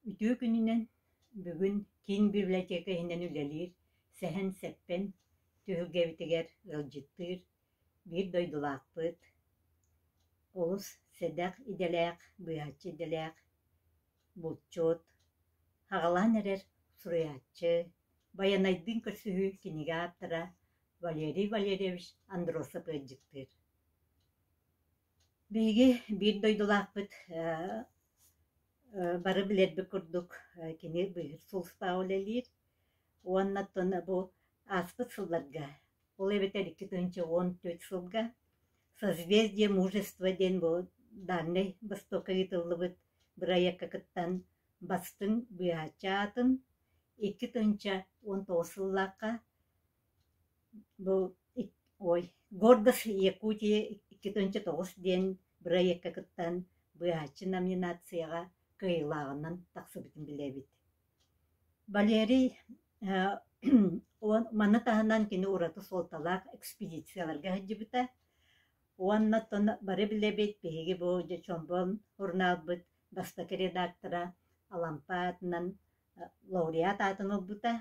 Үтүө күнүнэн бүгүн киин библиотека иһинэн үлэлиир Сэһэн-Сэппэн түһүлгэбитигэр ыалдьыттыыр биир дойдулаахпыт, олус сэдэх идэлээх, быыһааччы идэлээх булчут, аҕалаан эрэр суруйааччы, Байанайдыын көрсүһүү кинигэ ааптара Валерий Валерьевич Андросов ыалдьыттыыр. Биһиги биир дойдулаахпыт бары билэрбит курдук кини быыһыыр сулустаах үлэлиир уонна оттон бу ааспыт сылларга, ол эбэтэр 2014 сылга «Созвездие мужества» диэн бу Дальнай Востокка ыытыллыбыт бырайыакка кыттан бастыҥ быыһааччы аатын 2019 сыллаахха Бу ой «Гордость Якутии 2009» диэн бырайыакка кыттан быыһааччы номинацияҕа кыайыылааҕынан тахсыбытын билэбит. Валерий маны таһынан кини ураты суолталаах экспедицияларга сылдьыбыта. Уонна оттон бары билэбит, биһиги бу дьэ Чомбон сурунаалбыт бастакы редактора Алампа аатынан лауреат аатын ылбыта.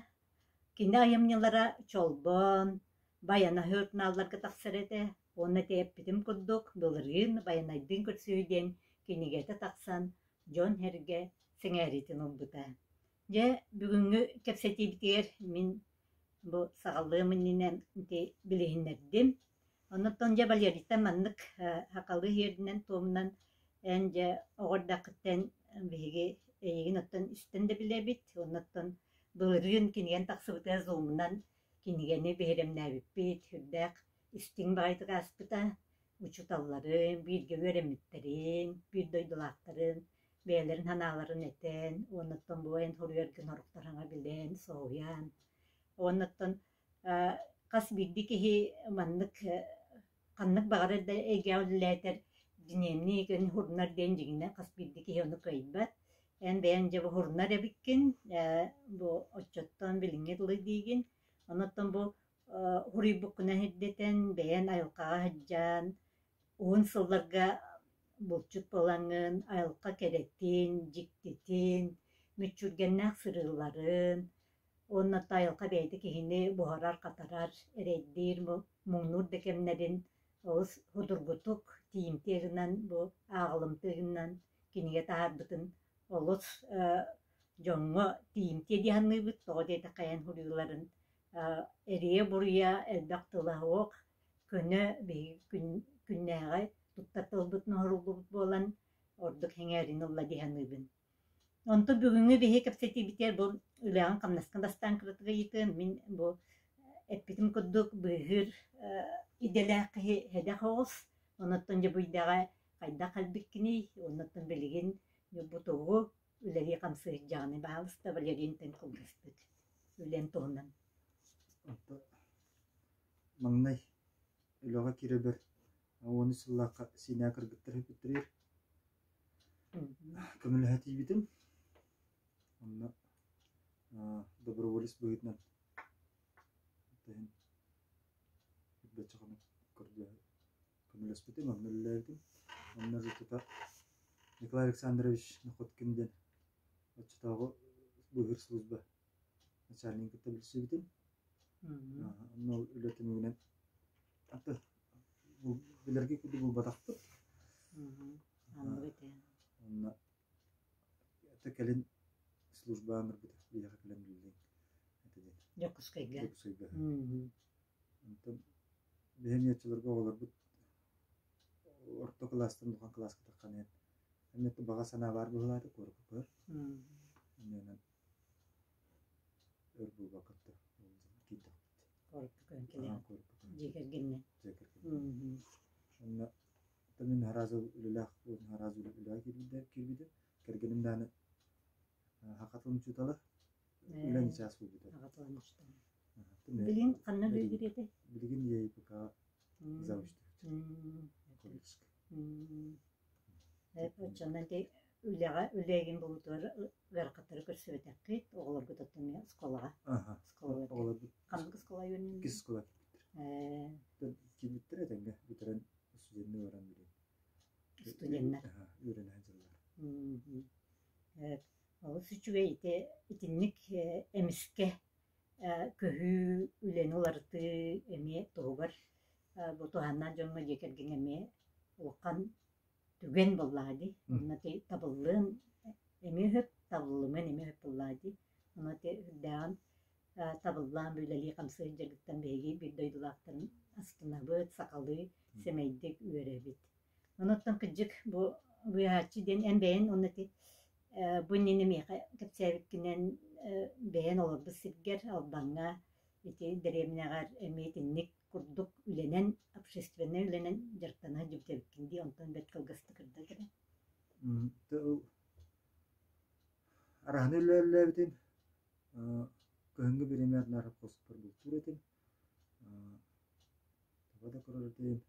Кини айымньылара Чолбон, Байана сурунаалларга тахсар этэ уонна ити эппитим курдук былырыын Байанайдыын көрсүһүү диэн кинигэтэ тахсан дьон-сэргэ сэҥээриитин ылбыта. Дьэ, бүгүҥҥү кэпсэтиибитигэр мин бу саҕалыам иннинэ ити билиһиннэрдим. Оннуттан дьэ Валерийтан маннык сахалыы сиэринэн-туомунан эн дьэ оҕо эрдэххиттэн биһиги эйигин оттон истэн да билэбит, оннуттан былырыын кинигэн тахсыбыта зумунан кинигэни биһирэмнээбиппит, сүрдээх истиҥ баҕайытык ааспыта. Учууталларын, бииргэ үөрэммиттэрин, биир дойдулаахтарын бэйэлэрин санааларын этэн, уоннаттан бу эн суруйаргын сорохтор саҥа билэн, соһуйан, уоннаттан хас биирдии киһи маннык ханнык баҕарар да эйгэҕэ үлэлээтэр дневник һурунар диэн дьиҥинэн хас биирдии киһи ону кыайбат. Эн бэйэҥ дьэ бу һурунар эбиккин, бу оччоттон билиҥҥи дылы диигин. Онуттан бу һуруйбуккунан сирдэтэн, бэйэн айылҕаҕа сылдьан, уһун сылларга булчут буолаҥҥын, айылҕа кэрэтин, дьиктитин, мүччүргэннээх сырыыларын уонна айылҕа бэйэтэ киһини буһарар-хатарар, эрэйдиир, муҥнуур да кэмнэрин олус судургутук, тиийимтиэ гынан бу ааҕылымтыа гынан кинигэ таһаарбытын олус дьоҥҥо тиийимтиэ дии саныыбыт. Тоҕо диэтэххэ эн суруйууларын эрийэ-буруйа элбэх тыла суох, көнө биһиги күннээҕи туттар тылбытын оһоруллубут буолан ордук сэҥээрин ылла дии саныыбын. Онтон бүгүҥҥү биһиги кэпсэтиибитигэр бу үлэҕин-хамнаскын бастаан кыратык ыйытыам. Мин бу эппитим курдук быыһыыр идэлээх киһи сэдэх оҕус. Онуттан дьэ бу идэҕэ хайдах кэлбиккиний? Оннуттан билигин бу тугу үлэлии-хамсыы сылдьаҕыный? Баһаалыста Валерийинтэн кылгастык үлэм туһунан. Маҥнай үлэҕэ киирэрбэр уонус сыллаахха Сиинэ кыргыттар үппүттэригэр Көмөлөһө тиийбитим. Онно доброволец быһыытынан иһин бачча хонук көмөлөспүтүм, онно үлэлээбитим. Онно тута Николай Александрович Находкин диэн оччотооҕу быыһыыр служба начальнигын кытта билсибитим. Онно ол үлэ түмүгүнэн билэргэ курдук булбатахпыт. Оннук этэ. Онно это кэлин службаҕа ыҥырбыта биһиэхэ кэлэн үлэлиэҥ этэ диэн. Дьокуускайга. Дьокуускайга. Онтон биһи эмиэ оччолорго оҕолорбут орто кылаастан улахан кылааска таххан иһэн эмиэ баҕа санаа баар быһыылаата куоракка көһөр. Инньэ өр буолбакка киирдэхпит. Куоракка көһөн кэлэҕин. Дьиэ кэргэнинэн. Дьиэ кэргэнинэн. Онно мин сразу үлэлээх сразу үлэҕэ киирбитим. Кэргэним даҕаны саха тылын учуутала. Үлэм чаас буолбута. Саха тылын учуутала. Билигин ханна үлэлиир этэй? Билигин ЯИПК завучтук. Колледжка. Оччонон үлэҕэ үлээгин булутугар ыарахаттары көрсүбэтэххит, оҕолоргут оттон эмиэ оскуолаҕа. Оҕолорбут Ханнык оскуола үөрэннилэр? Иккис оскуола киирбиттэр. Киирбиттэр этэҥҥэ бүтэрэн студенныы баран билигин. Студеннар. Үөрэнэ сылдьаллар. Олус үчүгэй ити итинник эмискэ көһүү, үлэни уларытыы эмиэ туһугар бу туһааннаах дьоҥҥо дьиэ кэргэҥҥэ эмиэ улахан түгэн буоллаҕа дии. Онно ити табыллыан эмиэ сөп, табыллымыан эмиэ сөп буоллаҕа дии. Онно ити үрдээҕин табыллаан бу үлэлии-хамсыы сылдьаргыттан биһиги биир дойдулаахтарын астынабыт, сахалыы сэмэйдик үөрэбит. Онуттан кырдьык бу быыһааччы диэн эн бэйэн уонна ити бу иннинэ миэхэ кэпсээбиккинэн бэйэн олорбут сиргэр Алдаҥҥа ити дэриэбинэҕэр эмиэ итинник курдук үлэнэн общественнай үлэнэн дьарыктана сылдьыбыт эбиккин дии онтон бэрт кылгастык ырда кэрэ. Араһаны үлэлээбитим кыһыҥҥы бириэмэ наар хоспор бултуур этим Таба да көрөр этим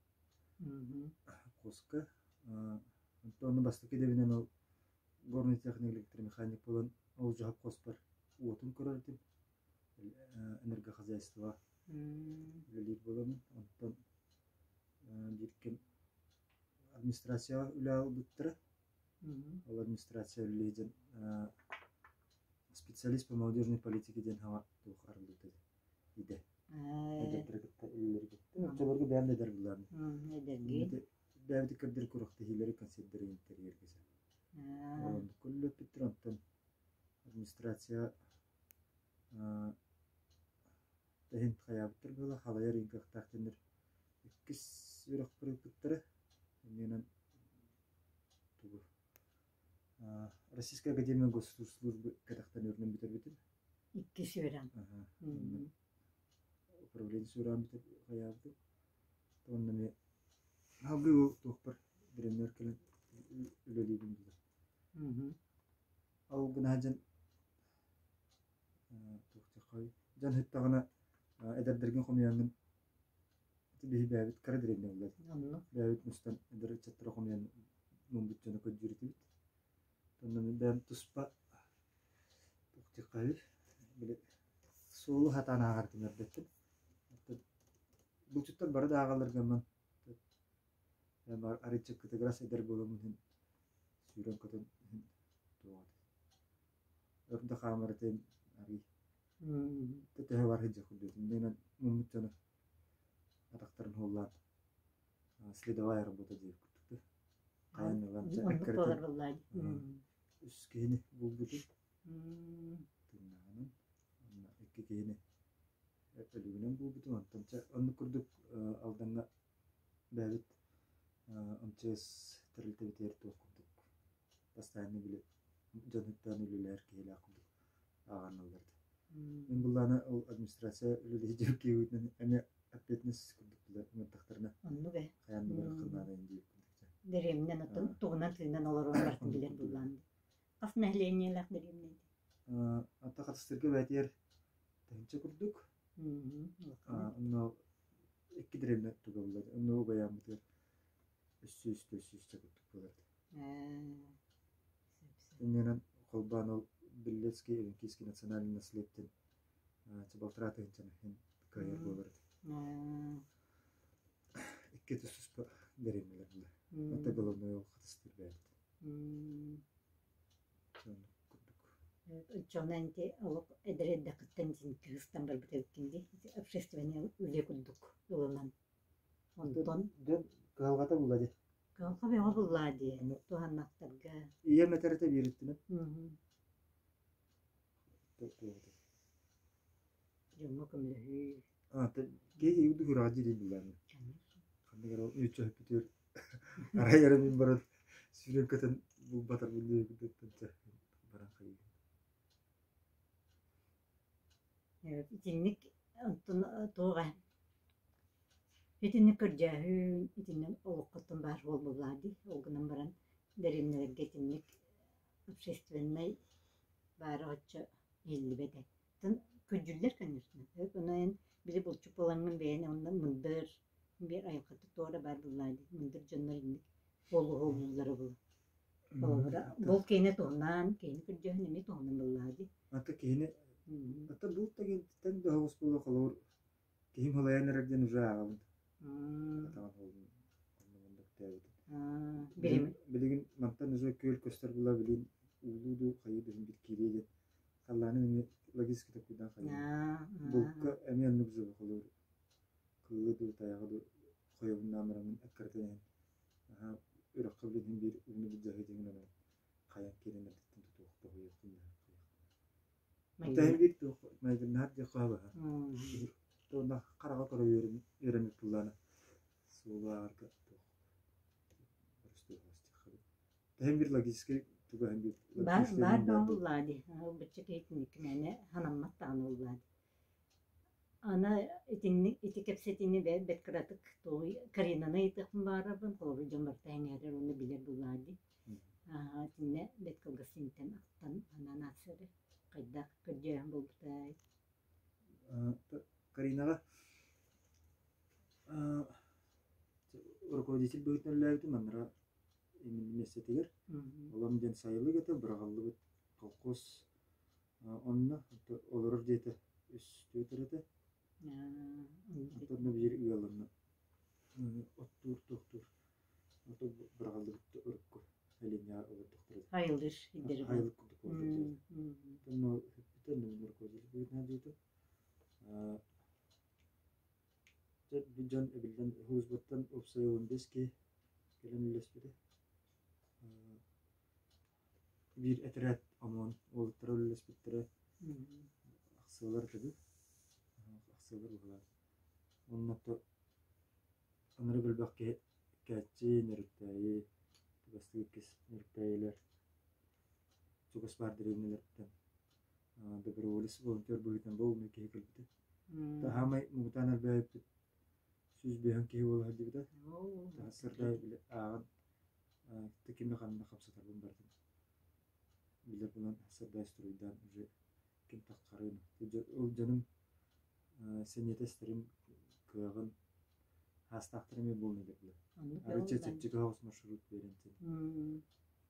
куска. Онтон онно бастакы идэбинэн ол горный техник электромеханик буолан ол дьаһап хоспор уотун көрөр этим. Энергохозяйство үлэлиир буоламмын. Онтон биир кэм администрацияҕа үлэ ылбыттара. Ол администрация үлэлии диэн специалист по молодежной политике диэн хаҥа туох арыллыбыта идэ. Эдэрдэри кытта үлэлэри кытта. Оччолорго бэйэм да эдэр булаарым. Эдэрги. Бэйэбит көрдөр күрэхтэһиилэри концерттары тэрийэргэ Оннук үлэлэппиттэр. Онтон администрация иһин хайаабыттар буола халайар ыйгахтаах дэнэр иккис үөрэхпэр ыыппыттара. Иннинэн тугу Российская академия госслужбы кэтэхтэн үөрэнэн бүтэрбитим. Иккис үөрэн. Управление үөрэҕин бүтэр хайаабытым. Уонна эмиэ салгыы ол туохпар бириэмэбэр кэлэн үлэлиибин булар. Ол гына сылдьан туох диэххэй дьон ыһыттаҕына эдэрдэргин хомуйаҥҥын ити биһи бэйэбит кыра дэриэбинэ буолла Оннук. Бэйэбит мустан эдэр ыччаттары хомуйан муммут дьону көрдүүр этибит. Онно мин бэйэм туспа туох диэххэй били суолу сатаан ааҕар этим эрдэттэн. Оттон булчуттар бары да ааҕаллар гынан арыычча кытыгырас эдэр буоламмын иһин сүүрэн-көтөн иһин туох өр да хаамар этим арый төһө бар сылдьар курдук этим. Муммут дьону атахтарын уһуллаан следовая работа диэбит курдук да хайан ылан Оннук буолар буоллаа үс киһини булбутум тыыннааҕынан уонна икки киһини өлүгүнэн булбутум онтон чэ оннук курдук Алдаҥҥа бэйэбит МЧС тэрилтэбитигэр туох курдук постоянно били дьонуттан үлэлэһэр киһилээх курдук ааҕаналлар этэ. Мин былаана ол администрация үлэлэһи киһибитинэн эмиэ ответственность курдук билэ ыҥырдахтарына Оннук ээ. хайаан да барыаххын наада диир курдук. Дэриэбинэн оттон тугунан тыынан олорон бартын билэр буллаан. Хас нэһилиэнньэлээх дэриэбинэ ити? Ата хатыстырга бээтиэр тыһынча курдук. Онно икки дэриэбинэ туга булар. Онно убайааммытыгар үс сүүс курдук буолар. Иннинэн холбоон ол Беллецкий Эвенкийский национальный наследтен балтараа тыһыынчаны иһин кыайар буолар этэ. Икки туспа дэриэбинэлэр була. Это головной ол хатыстыр бэйэбит. Курдук. Оччоҕуна ити олох эдэр эрдэххиттэн кыыстан барбыт эбиккин дии. Общественнай үлэ курдук ылынан. Онтон Дьон кыһалҕата булла дии. Кыһалҕа бөҕө буллаа дии, туһаннахтарга. Ийэм этэрэтэ биэриттинэн. Дьоҥҥо көмөлөһүү. Киһи үраҕа диирин булааны. Ханнык эрэ үччэ өппүтүгэр арай эрэ мин баран сүүрэн көтөн булбатарбын диэбиттэн баран хайыыбын. Итинник онтон туох Итинник көрдьөөһүн, итинник олоххоттон баар буолбуллаа дии. Ол гынан баран дэриэбинэлэргэ итинник общественнай баара оччо иһиллибэт ээ. Оттон күрдьүллэр конечно. Онон били булчут буоламмын бэйэни онно мындыр, биир айылҕата туора баар буоллаа дии. Мындыр дьоннор инник буолуһуллара буолуо. Холобура, бул киһини туһунан, киһини көрдьөөһүн эмиэ туһунан буоллаа дии. Ата киһини ата булт да киһиттэн да оһоҕос буолуо холобур Киһим халайан эрэр диэн уже ааҕабын. Атаҕын холун оннук тээбитим. Билигин Билигин мантан уже күөл көстөр була билин уулуу дуу, хайыы дуу иһин биир киириэ диэн халлааны эмиэ логически толкуйдаан хайыыбын. Булка эмиэ оннук зыбы холуур кыылы дуу, тайаҕы дуу хойобуннаан бараммын эккирэтэн иһэн наһаа үрэххэ билин биир ууну былдьаһыы диэн гынан хайан киирэн эрдэттэн тутуох тоһуйуохпун Тэһин биир туох майгыннаһар диэххэ баһа. Уонна хараҕа көрө үөрэммит буллаана суолу ааҕарга туох Тэһин биир логическай тугаһын биир Баар баар да буоллаа дии. Ылбычча киһитинник мээнэ санаммат даҕаны буоллаа дии. Аны итинник ити кэпсэтиини бэрт кыратык тугуй Каринаны ыйытыахпын баҕарабын, холобур дьон барыта эҥээрэр уонна билэр буоллаҕа дии. Итиннэ бэрт кылгас синтэн ахтан анаан аахсары хайдах көрдьөөһүн буолбутай? Каринаҕа руководитель быһыытынан үлэлээбитим маннара миэстэтигэр Олом диэн сайылык этэ быраҕыллыбыт колхоз онно олорор дьиэтэ үс түөрт эрэ этэ. Онтон биир ыал онно оттуур туохтуур ото быраҕыллыбыт урукку элинньэҕэ олордохторо. Айылыыр идэрэ. Айылык курдук олордо. Онно бүппүтэ онно руководитель быһыытынан дьиэтэ. Дьэ дьон эбиллэн службаттан уопсайа 15 киһи кэлэн үллэспитэ. Биир этэрээт ОМОН уолаттара үлэлэспиттэрэ ахсыалар этэ ахсыалар быһалаан. Уонна то ынырык элбэх киһи Кээччи, Нөрүктээйи, бастакы иккис Нөрүктээйилэр чугас баар дэриэбинэлэртэн доброволец волонтер быһыытынан бу киһи кэлбитэ. Таһаамай муҥутаан элбээбиппит 105 киһи буола сылдьыбыта. Сардай били ааҕан кими ханна хамсатарбын барытын билэр буолан сардай струйдаан уже ким таххарын ол дьонум сэниэтэ эстэрин кыаҕын хаастаахтар эмиэ буолан эдэрдилэр. Арыычча чэпчэки соҕус маршрут биэрэн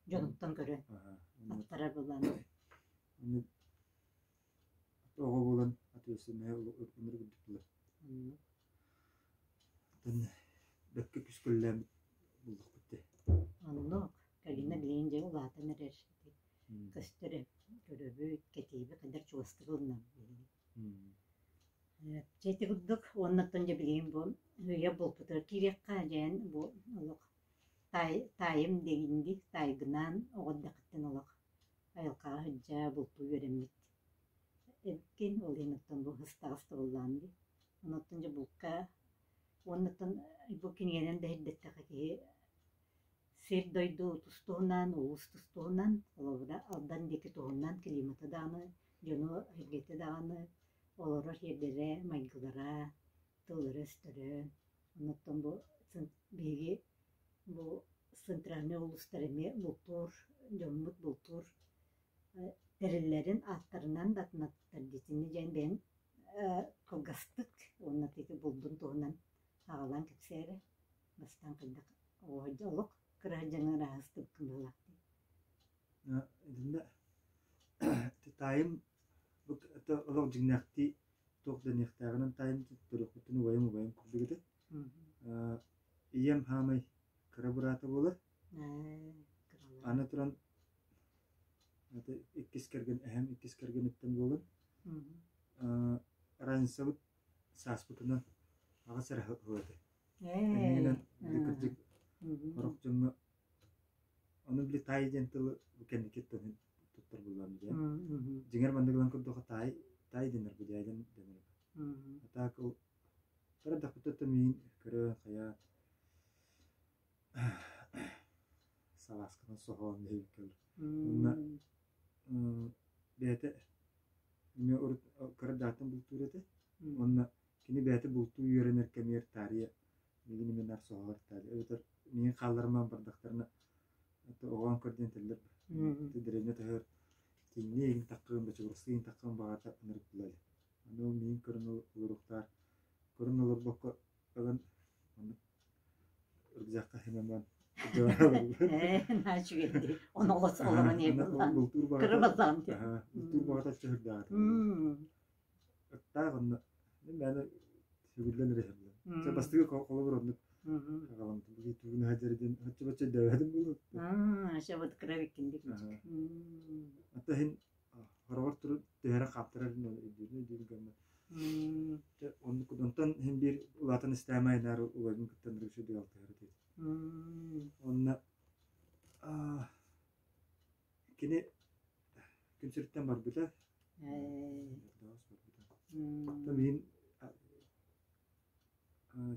Дьонуттан көрөн аттарар былаан. Оҕо буолан ответственноһа ынырык үрдүк буолар. Оттон бэккэ күскүллээммит буллахпыт дии. Оннук. Калина билигин дьэ улаатан эрэр. Көстөрө, көрөбүт, кэтиибит хайдах чугастык ылынабыт биһиги. Дьэ ити курдук уоннаттан дьэ билигин бу үйэ буолбутугар киириэххэ дьээн бу олох таайым диигин таайгынаан оҕо эрдэххиттэн олох айылҕаҕа сылдьа бултуу үөрэммит эбиккин, ол иһин оттон бу ыстаҕас табыллаан дии. Онуттан дьэ булка уоннаттан бу кинигэнэн да иһирдэттэххэ киһи сир-дойду тус-туһунан, улуус тус-туһунан, холобура Алдан диэки туһунан климата даҕаны, дьону эйгэтэ даҕаны, олорор сирдэрэ, майгылара, тыллара-өстөрө. Онуттан бу биһиги бу центральнай улуустар эмиэ бултуур дьоммут бултуур тэриллэрин ааттарынан да атынаттар дитини диэн бэйэҥ кылгастык уонна ити булдун туһунан аҕалан кэпсээрэ бастаан хайдах олох кыра дьаҥы ыраастыбыккын быһыылаах дии. Итиннэ таайым олох дьиҥнээхтии туох дэниэхтээҕинэн таайым төрүөхпүттэн убайым убайым курдук этэ. Ийэм хаамай кыра быраата буолар. Аны туран иккис кэргэн эһэм иккис кэргэниттэн буолан разницабыт сааспытынан аҕыс эрэ сыл этэ. Иннинэн кырдьык сорох дьоҥҥо ону били таай диэн тылы кэнники туттар буоллаҕым дии. Дьиҥэр маннык ылан көрдөххө таай таай дэнэр бу дьээ дэнэр. А так ол Көрдөхпүтүттэн миин көрөн хайа салаасканан соһоон нэһииккэ уонна бэйэтэ эмиэ урут кыра даатын бултуур этэ уонна кини бэйэтэ бултуу үөрэнэр кэмигэр таарыйа миигин эмиэ наар соһоһор таарыйа эбэтэр миигин хаалларымаан бардахтарына оҕоон көр диэн этэллэр дэриэбинэ таһыгар тииҥнии игин таххыын бочугурастыы игин таххыын баҕата ынырык билэлэ Аны ол миигин көрөн олоруохтаар, көрөн олорбокко ылан оннук рюкзакка симэн баран Ээ, наһаа үчүгэйдик. Ону олорон иһэн бултуур кыра баҕата басаан диэн. бултуур баҕата чөһүрдээх этэ. Ыттаах онно мин мээнэ сүгүллэн эрэ иһэллэр. Чэ бастакы холобур оннук. Аҕалам били тугун сылдьар диэн оччо-бачча өйдөөбөтүм буолуо. Аа, шабыт кыра эбиккин Аһа. Ата иһин хороҕор туран түһэрэ хаптарар өйдүүрүн өйдүүрүн гэммэ. Дьэ оннук онтон иһин биир улаатан истээмэ айнаар убайбын кытта үчүгэй алтыһар этибит. Онно кини күн сириттэн барбыта. Барбыта. Оттон мин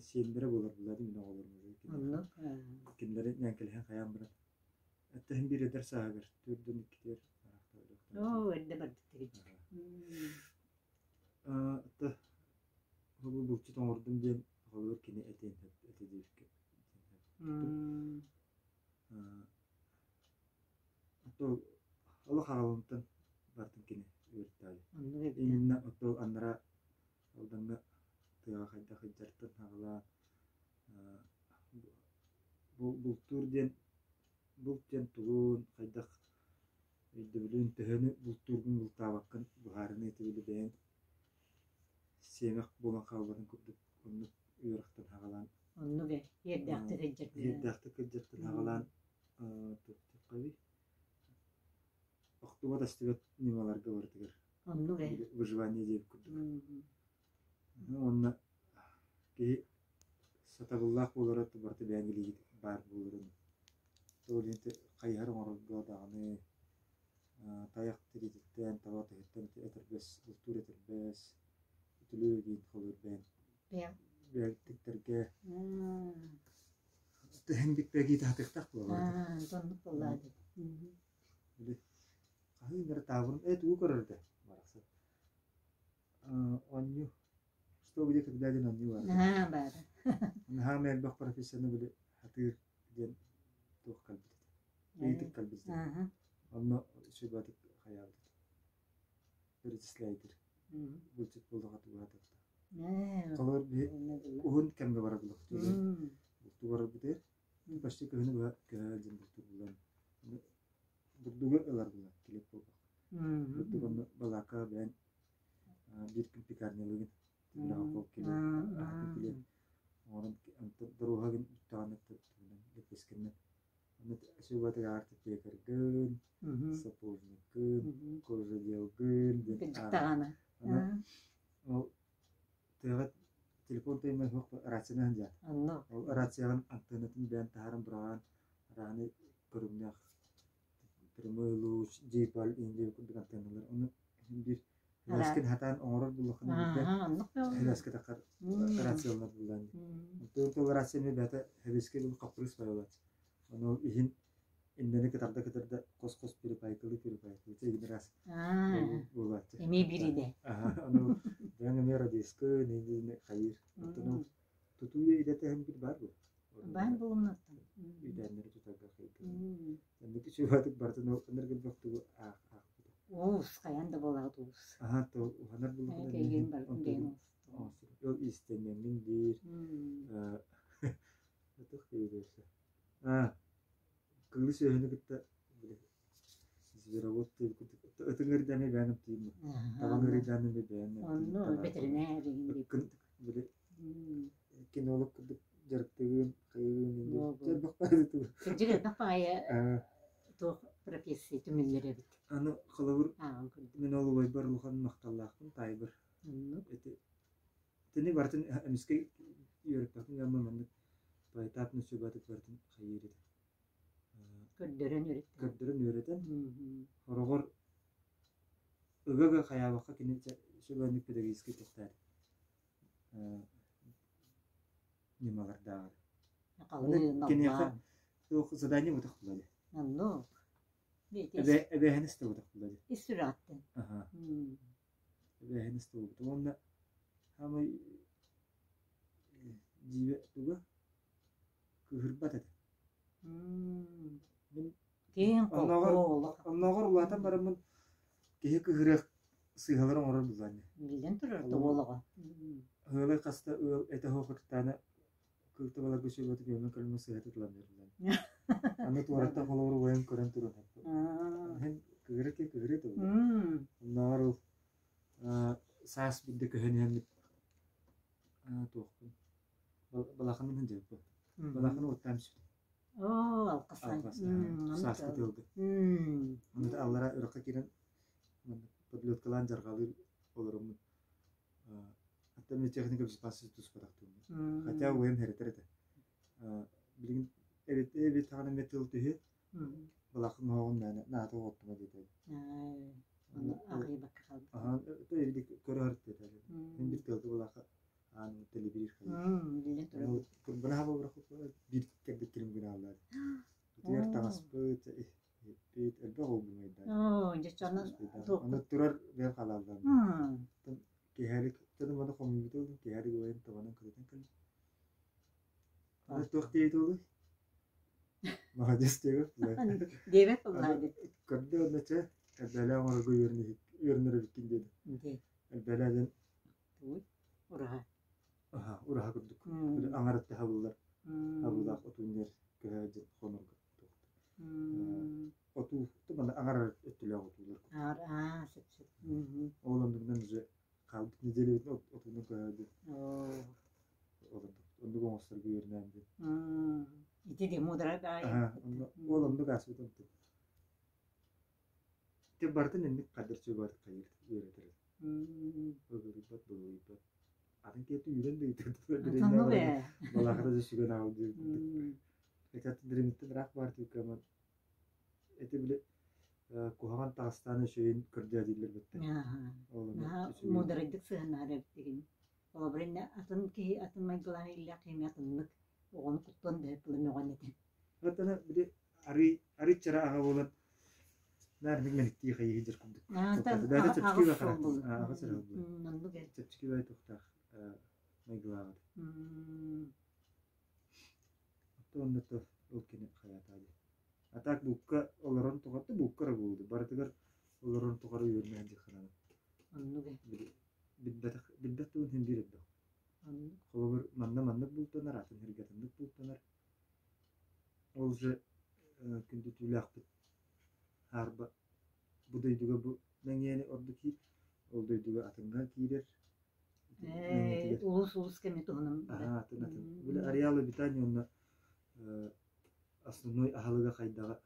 сиэннэрэ буолар булаады мин оҕолорум кинилэри ньээҥкэлэһэн хайаан баран эттэһин биир эдэр сааһыгар төрдүн иккитигэр Оо, эрдэ барбыт Ата бу булчут оҥордум диэн холобур кини этиэн этэ диэбиккэ олох аҕалымтан бартын кини үөртээли. Инна ото аннара Алдаҥҥа тыаҕа хайдах сылдьартан аҕалаан бултуур диэн булт диэн тугун, хайдах өйдөбүлүн, төһөнү бултуургун бултаабаккын быһаарыныы этэ били бэйэҥ сиэмэх буолан хаалбатын курдук оннук үөрэхтэн аҕалаан Оннук ээ, иэрдээхтик сылдьар иэрдээхтик сылдьартан аҕалаан туохтуоххабый охтубат астыбат ньымаларга барытыгар Оннук ээ. Выживание диэбит курдук. Уонна киһи сатабыллаах буолара барыта бэйэҥ илиигит баар буоларын ол иһин хайыһар оҥорорго даҕаны тайах тириититтэн, таба тыһыттан этэрбэс, бултуур этэрбэс, үтүлү диэн холуур бэйэҥ бэйэҥ Тэһин бикпэгии таһатыахтаах буолар. Оннук буоллаа дии. Били хаһыы эрэ таабырын ээ тугу көрөр этэ барахсан. Оонньуу что где когда диэн оонньуу баар. Наһаа баара. Наһаа элбэх профессияны били хатыыр диэн туох кэлбит этэ. Ыйытык кэлбит этэ. Онно сүбэтик хайаабыт этэ. Перечисляйдыр. Булчут буоллаҕа туга хатыахтаах. Холобур биһи уһун кэмҥэ барар булуохтуур. Бултуу барарбытыгар почти кыһыны быһа көһө дьон бултуур булан бурдугу ылар булан килиэп буолбах. Бурдук онно балаакка бэйэн биир күн пекарнялыгын тимирэҕэ кол килиэп аһатыы килиэп оҥорон доруоһагын бүттэҕинэ тугунан лэппиэскэннэн онно сүбатыгар пекаргын сапожниккын кожеделгын диэн Кырдьыктаҕана. Ол тыаҕа телефон тыймай суох рацияны сылдьар. Онно. Ол рацияҕын антеннатын бэйэн таһааран быраҕан арааны көрүҥнээх прямой луч, дипаль индия курдук антенналар. Ону биир Һэлээскин хатаан оҥорор буллаххына биирдэ һэлээскэ таххар рацияланар буллаан. Онтон тыл рация эмиэ бэйэтэ һэбиэскэ дылы хаппырыыс байылааччы. Ону иһин иннэни кытарда-кытарда хос-хос перепайкалыы перепайкалыы чэ раз буолааччы. Эмиэ бириде. Аны дьаҥ эмиэ радиска нидини хайыыр. Оттон ол тутуу идэтэ иһин бир баар буо. Баар буолумнаттан. Үүтээннэри тутарга хайгы. Оннук үчүгэй бартын ол энергобөх тугу аах аахпыта. Уус хайан да буолаҕыт уус. Аха то уһанар буллахына Кэйгин бартын бэйэҥ уус. Ол иистэннэммин диир. Туох диир Аа, кыылы сүөһүнү кытта били зверовод диэбит курдук ытыҥ ыырдаан эмиэ бэйэҥ эмтиир табаҥ ыырдаан эмиэ бэйэҥ Онно бэтэринээр ыккын били кинолог курдук дьарыктыгын хайыгын элбэх баҕайы тугу Кырдьык элбэх баҕайы туох профессия түмүллэр эбит. Аны холобур мин ол убайбар улахан махталлаахпын таайбар ити Итини барытын эмискэ үөрэппэтин гамма маннык поэтапно сүбэтик барытын хайыыр этэ. Көрдөрөн үөрэтэн. Көрдөрөн үөрэтэн. Хороҕор ыга-ыга хайаабакка кини сүбэнник педагогическай тохтоор ньымалардааҕар. Киниэхэ туох задание бутах булады. Оннук. Эбээһинэс да бутах булады. Ис сүрэҕиттэн. Эбээһинэс буолбутум уонна саамай дьиибэ туга кыыһырбат этэ. Мин Киэҥ оннооҕор холку оннооҕор улаатан бараммын киһи кыыһырыах сыыһалары оҥорор буоллаҕа. Биллэн турар тобуолаҕа. Ыалы хаста ыал этэ суох ыртаана кыыл табаларга сүбэтик өҥө көрүҥэ сыһыата тылан берилэр. Аны туораттан холобур убайым көрөн туран иһин кыыһыра киһи кыыһырыа да Оннооҕор ол саас биирдэ көһөн иһэммит туохпун балаханым сылдьыбыппын. Алҕас сааскы тыалга. Онно аллара үрэххэ киирэн подлеткалаан дьарҕалыыр олороммун Аттан техника безопасности туспатахтыыбын. Хотя уйам хэрэтэр этэ. Билигин эбит эбит хаҕана эмиэ тыл түһү балаакын моһоҕун мээнэ наата оҕоттума диэтэ. Аҕыйбакка хаалбыт. Көрө сырытта этэ. Мин бир тыалга балаакка аан тэлибириир хайыы. Билэн турабын. Курбана хаба биир кэрдик кирим гынааллар. Утуйар таҥаспыт, иһиппит, элбэх уолбун Оо, дьэ чонон Ону турар бэйэм халааллаан. Киэһэлик тыны маны хомуйбута ылын, киэһэлик уойан табанан кытытан кэллим. Аны туох диэбит уолуй? Маладьыас диэбэт Диэбэт буоллаҕа Көрдө уонна чэ, элбэлээх оҥорорго үөрэнэр эбиккин диэди. Элбэлээ диэн Тугуй? Ураһа. Аха, ураһа курдук. Аҥарытта хабыллар. Хабыллаах отууннар көһө дьин хонорго Отуу, манна аҥар өттүлээх отуулар. Аа, сөп сөп. Ол оннугунан уже хаалбыт неделябытын отуунан көһө диэн. Оннук оҥосторго үөрэнээн диэн. Ити де мудра баай. Ол оннук ааспыт онтум. Ити барытын инник хадыр чугаатык хайыр үөрэтэр. Ыгырыйбат, былыйбат. Атын киһи үүрэн да ыытар. Балаахата да сүгэн аҕал диир курдук. Эти дириҥиттэн ыраах баар түккаман эти били куһаҕан таҕыстаан үчүгэйин көрдөө дииллэр бытта. Муударайдык сыһыннаһар эбиттигин. Холобур, иннэ атын киһи атын майгылаах иллээх киһи атыннык оҕону куттуон да сөп була мөҕөн этэн. Оттон били арый арыыччара аҕа буолан наар мэниктии хайыы дьэр курдук. Бэйэтэ чэпчэки Аҕыс сыл буолла. Аҕыс эрэ буолла. Оннук ээ. Чэпчэки бэйэ туохтаах майгылааҕа. Оттон онно ол кини хайаатаа дии. А так булка олорон тухары булка эрэ буолуо барытыгар олорон тухары үөрэнэн дии хараҕын. Оннук ээ. Билбэтэх билбэт тугун иһин биир элбэх. Оннук. Холобур манна маннык бултанар, атын сиргэ атыннык бултанар. Ол же күндүтүүлээхпит хаарба бу дойдуга бу мэҥиэни ордук киир, ол дойдуга атыҥҥа киирэр. Улус улус кэми туһунан Аһаа, атын атын. Били ареал обитания уонна основной аһылыга хайдаҕа.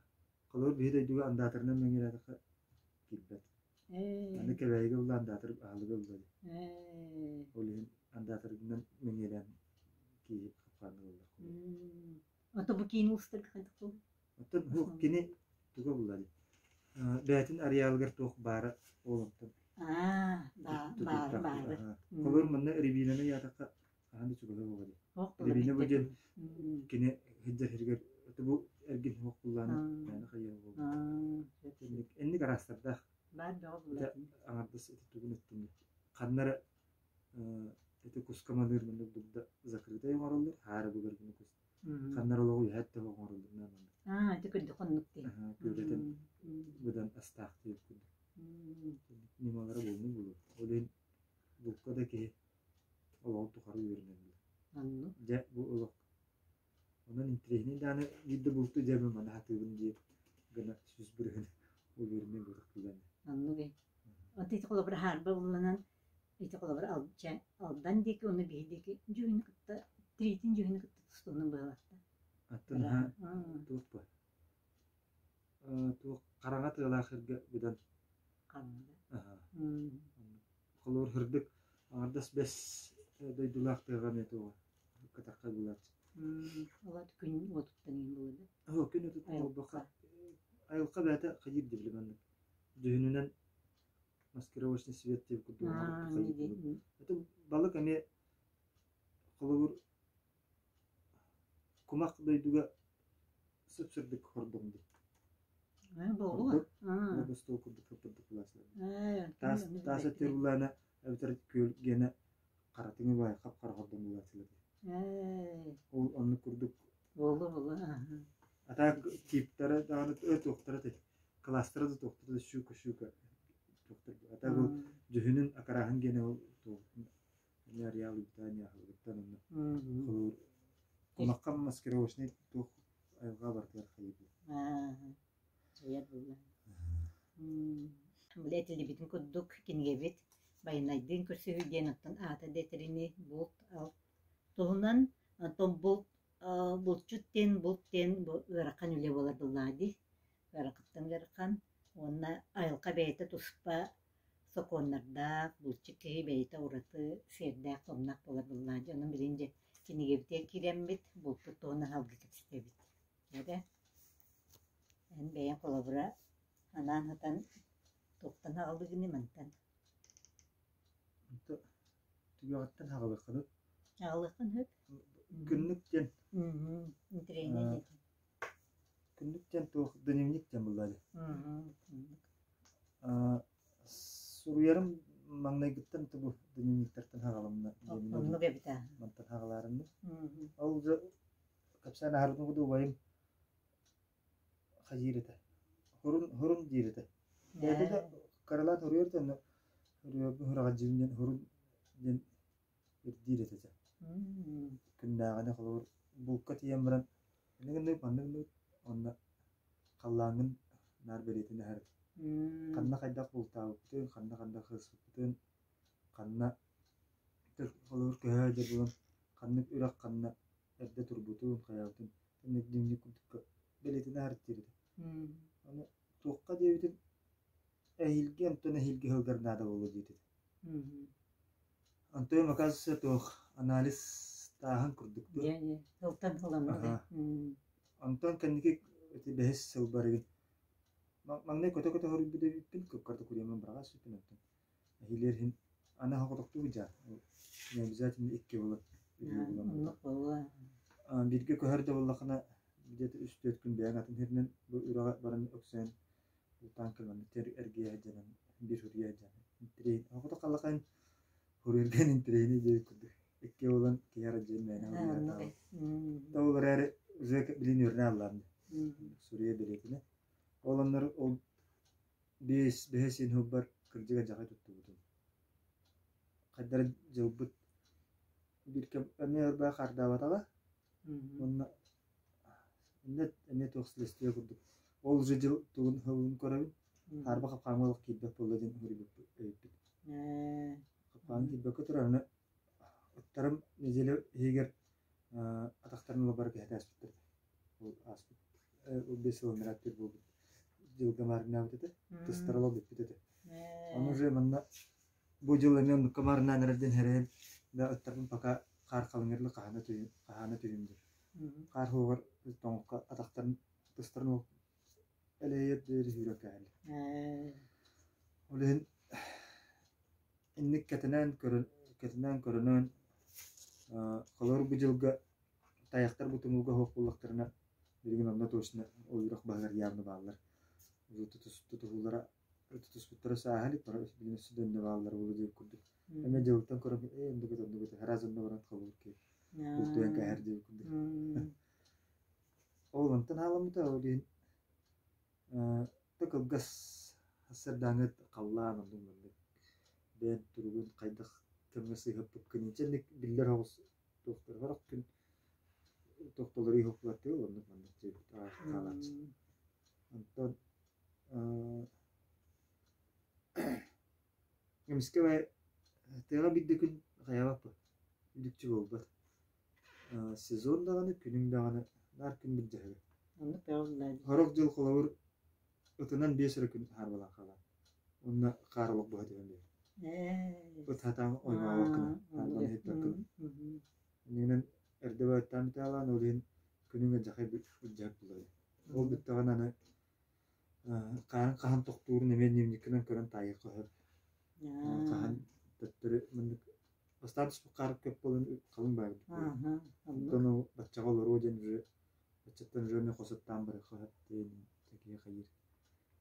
Холобур биһи дойдуга андаатарынан мэҥиэлээтэххэ киирбэт. Аны Кэбээйигэ ылла андаатар аһылыга ылла дии. Ол иһин андаатарынан мэҥиэлээн киһи хапкаанна ылаллар. Ото бу киин улуустарга хайдах буолуй? Оттон бу кини туга булла дии. Бэйэтин ареалыгар туох баара ол онтон Аа, баары баары. Холобур манна рябинаны ыйаатахха хаһан да чугаһа буолуо дии. Рябина бу диэн кини сылдьар сиригэр бу эргин суох буллааны мээнэ хайыа буолбут. Инник араастардаах. Баар бөҕө булла. Аҥардас ити тугун эттим Ханна эрэ ити куска маныыр маннык дурда закрытай оҥороллор, хаары быгар гына кус. Ханна эрэ олоҕу үһэт да оҥороллор маннык. Аа, ити көрдөх оннук дии. Күөрэтэн быдан астаах диир курдук. Ньымалара буолнун буолуо. Ол иһин булка да киһи олоҕун тухары үөрэнэн билэр. Оннук. Дьэ, бу олох онон интэриэһинэй даҕаны биир да булту дьэ маны сатыыбын диир гына 100% уверенный буолуох билэн. Оннук ээ. Онто ити холобур аһаарба булланан ити холобур Алдан диэки уонна биһи диэки дьүһүнү кытта тириитин дьүһүнү кытта тустуунун быһалаахта. Аттан аһаа туох бу? Туох хараҥа тыалаах сиргэ быдан Хараҥа. Аһаа. Холобур сырдык аҥардас бэс дойдулаах тыаҕа эмиэ туоҕа кытахха булааччы. Ол күн уотуттан иһин буолуо Оо, күн уотуттан буолбакка айылҕа бэйэтэ хайыыр дии били маннык дьүһүнүнэн маскировочный свет диэбит курдук хайыыр Это балык эмиэ холобур кумах дойдуга сып-сырдык хордоҥ дии. Буолуо. Ордук курдук сып-сырдык булааччылар. Таас таас өттүгэр буллаҕына эбэтэр күөл гиэнэ харатыҥы баай хап-хара хордоҥ булааччылар дии. Ол оннук курдук Буолуо буолуо. А так типтара даҕаны туохтара кластера да туохтара да щука щука туохтар а так ол дьүһүнүн акарааһын гиэнэ ол эмиэ ареал обитания аһылыгыттан онно холобур кумахха маскировочнай туох айылҕа барытыгар хайыыр Дьайар буолла. Били этиллибитин курдук кинигэбит Байанайдыын көрсүһүү диэн оттон аата дэтэрини булт алт туһунан, онтон булт Булчут диэн, булт диэн бу ыарахан үлэ буолар буоллаҕа дии. Ыарахаттан ыарахан уонна айылҕа бэйэтэ туспа сокуоннардаах, булчут киһи бэйэтэ ураты сиэрдээх-туомнаах буолар буоллаҕа дии. Онон билигин дьэ кинигэбитигэр киирэммит, булпут туһунан салгыы кэпсэтэбит. Эрэ эн бэйэҥ холобура анаан сытан туохтан аҕалыыгыный мантан? Түгэҕиттэн аҕалыаххын Аҕалыаххын сөп. Күннүк диэн Интэриэһинэй диэтиҥ. Күннүк диэн туох дневник диэн буолла дии. Суруйарым маҥнайгыттан тугу дневниктартан аҕалымна Оннук эбит аа. Мантан аҕалаарынным. Ол дьэ кэпсээн аһарбытым курдук убайым хайыыр этэ. Хурун хурун диир этэ. Бэйэтэ да кыралаан суруйар да онно суруйарбын сураҕалдьыйым диэн хурун диэн ирдиир этэ дьэ. Күннээҕинэ холобур булка тиийэн баран инник гыннык маннык гыннык уонна халлааҥҥын наар бэлиэтин аһар ханна хайдах бултаабыппытын, ханна хайдах сыспыппытын, ханна холобур көһө сылдьар буолан ханнык үрэх ханна эрдэ турбутун, хайаабытын инник дневник курдукка бэлиэтин аһар диир этэ. Аны туохха диэбитин эһиилги онтон эһиилги сылгар наада буолуо диэт этэ. Антон оказывается туох анализ тааһын курдук дуо? Дьэ, дьэ, сылтан сыламмыт Аһа. Онтон кэнники ити бэһис сыл барыгын маҥнай көтө-көтө хоруйбут эбиппин, кыккарда куриаммын быраҕа сыппын онтон эһиилиэр иһин аны соҕотохтуу дьаа не обязательно икки буолар үһүө буолан Оннук буолуо. Бииргэ көһөр да буоллаххына где-то үс-түөрт күн бэйэҥ атын сиринэн бу үрэҕи баран өксөөн бултаан кэлэн эргийэ сылдьан биир суруйа сылдьан интэриэһин оҕото халлахайын суруйаргын интэриэһинэй диэбит курдук икки буолан киһи аралдьыйан мээнэ суруйа сатаабат ол эрээри уже билин үөрэнэ аллаам суруйа бэлиэтинэ ол оннор ол биэс бэһис син сылбар кырдьыга дьаҕай туттубутум хайдара дьылбыт биир кэм эмиэ ырбаа хардаабатаҕа уонна Иннэ эмиэ туох следствие курдук. Ол уже дьыл тугун сылын көрөбүн. Хаарба хапкааҥҥа олох киирбэт буолла диэн уһуруйбуппут эбиппит. Хапкаан киирбэккэ турар аны ыттарым неделя иһигэр атахтарын ыла бары кэһэтэ ааспыттар этэ. Ол ааспыт ол биэс сыл анараа өттүгэр буолбут дьылга маарыннаабыт этэ. Тыстара ыла бүппүт этэ. Ону уже манна бу дьыл эмиэ оннукка маарыннаан эрэр диэн сэрэйэн да ыттарбын пока хаар халыҥырла хаһана түһүм хаһаана түһүм диэн. Хаар уһугар тоҥокко атахтарын ытыстарын элэйэр диэри сүүрэн кээһэллэр. Ол иһин инник кэтэнэн көрөн кэтэнэн көрөнөн холобур бу дьылга тайахтар бу тумулга суох буоллахтарына билигин онно точно ол үрэх баһыгар явно бааллар. Тутуһуулара тутуспуттара сааһа илик бары билигин өссө да онно бааллар буолуо диэбит курдук. Эмиэ дьылыттан көрөн ээ оннук этэ оннук этэ араас онно баран холобур киһи бултуйан кээһэр диэбит курдук. Ол онтон хаалламмыта ол иһин кылгас сарсыардааҥҥы халлаан оннук маннык бэйэн туругун хайдах кэмҥэ сыыһаппыккын итинник биллэр оҕус туохтар сорох күн тохтолору иһиллаттыы оннук маннык диэбит хаалааччы. Онтон Эмискэ тыаҕа биирдэ күн хайаабаппын, үдүкчү буолбат. Сезон даҕаны, күнүҥ даҕаны наар күн былдьаһыга. Сорох дьыл холобур ытынан биэс эрэ күн хаарбалаан хаалар. Уонна хаар олох быһа түһэн биэрэр. Ыт сатаан оймообоккун, хаарбаны иһиппэккин. Иннинэн эрдэ бааттаан бүтээҕин, ол иһин күнүҥ алдьархай былдьаһык буолар. Ол бүттэҕинэ аны Хаһан хаһан тохтуурун эмиэ дневниккинэн көрөн таайыахха сөп. Хаһан төттөрү маннык бастаан түспүт хаар көп буолан халыҥ баайбыт буолар. Онтон ол баччаҕа олоруо диэн уже баччаттан уже эмиэ хос аттаан барыахха сөп диэн такие хайыыр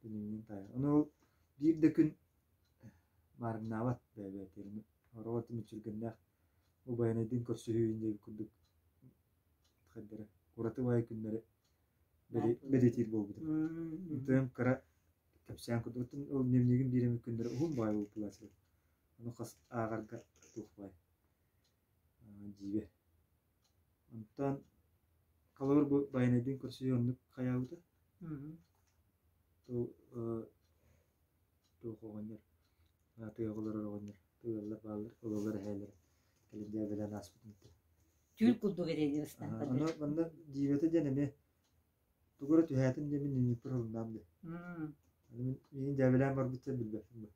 дневнигин таайар. Ону ол биир да күн маарыннаабат бэйэ-бэйэтигэр. Ороҕо мүччүргэннээх убайанайдыын көрсүһүү диэбит курдук хайдара ураты баай күннэри бэлиэтиир буолбутум. Тыам кыра кэпсээн курдук ол дневнигим биир эмит күннэрэ уһун баай буолбут Ону хас ааҕарга туох баай дьиибэ. Онтон холобур бу Байанайдыын көрсүһүү оннук хайаабыта. Туох оҕонньор тыаҕа олорор оҕонньор ыаллар бааллар, ололор эһээлэр кэлин дьээбэлээн ааспытын. Түүл курдук эрэйдиир ыстаан Аны манна дьиибэтэ диэн эмиэ тугу эрэ түһээтим диэн мин дневникпэр ылыннаам дии. Аны мин миигин дьээбэлээн барбыт диэн билбэппин бу.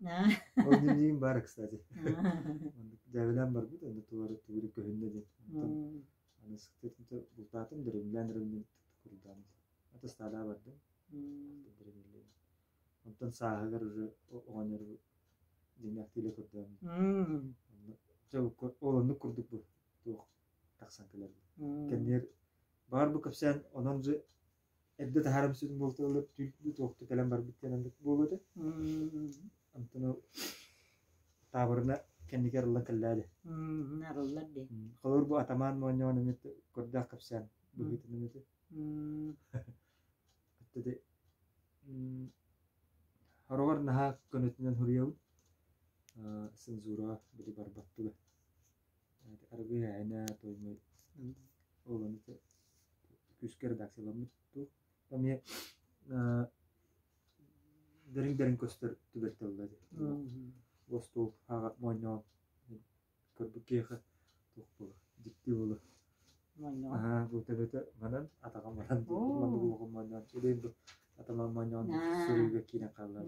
Ол дневнигим баар, кстати. Оннук дьээбэлээн барбыт, онно тугу эрэ тугу эрэ көһүннэ диэн. Онтон аны сыктыытын бултаатым, дөрүҥнээн дөрүҥнээн курдаан атастаалаа бардым. Онтон сааһыгар уже оҕонньор дьиҥнээхтии илэ көрдөөн. Дьэ ол оннук курдук бу туох тахсан кэлэр. Кэнниэр баар бу кэпсээн онон же эрдэ таһаарам сүтүн буолталар түүл туохту кэлэн барбыт диэн оннук буолуо этэ. Онтон ол таабырына кэнники арыллан кэллээди. Арыллар дии. Холобур бу атамаан моонньоҕон эмиэ көрдөөх кэпсээн быһыытынан этэ. Аттыды Хороҕор наһаа көнөтүнэн суруйабын, цензураҕа били барбат туга. Аргыый айана тоймой ол ону күүскэ редакцияламмыт дуу. Эмиэ дириҥ-дириҥ көстөр түбэлтэ буолла дии. Остуол аҕа моонньоон көрбүт киһиэхэ туох буолар, дьикти буолар. Моонньоҕон. Аа, бу төбөтө манан, атаҕа манан, маннык улахан моонньоон, илиим бу атаман моонньоон суруйга киирэн хааллар.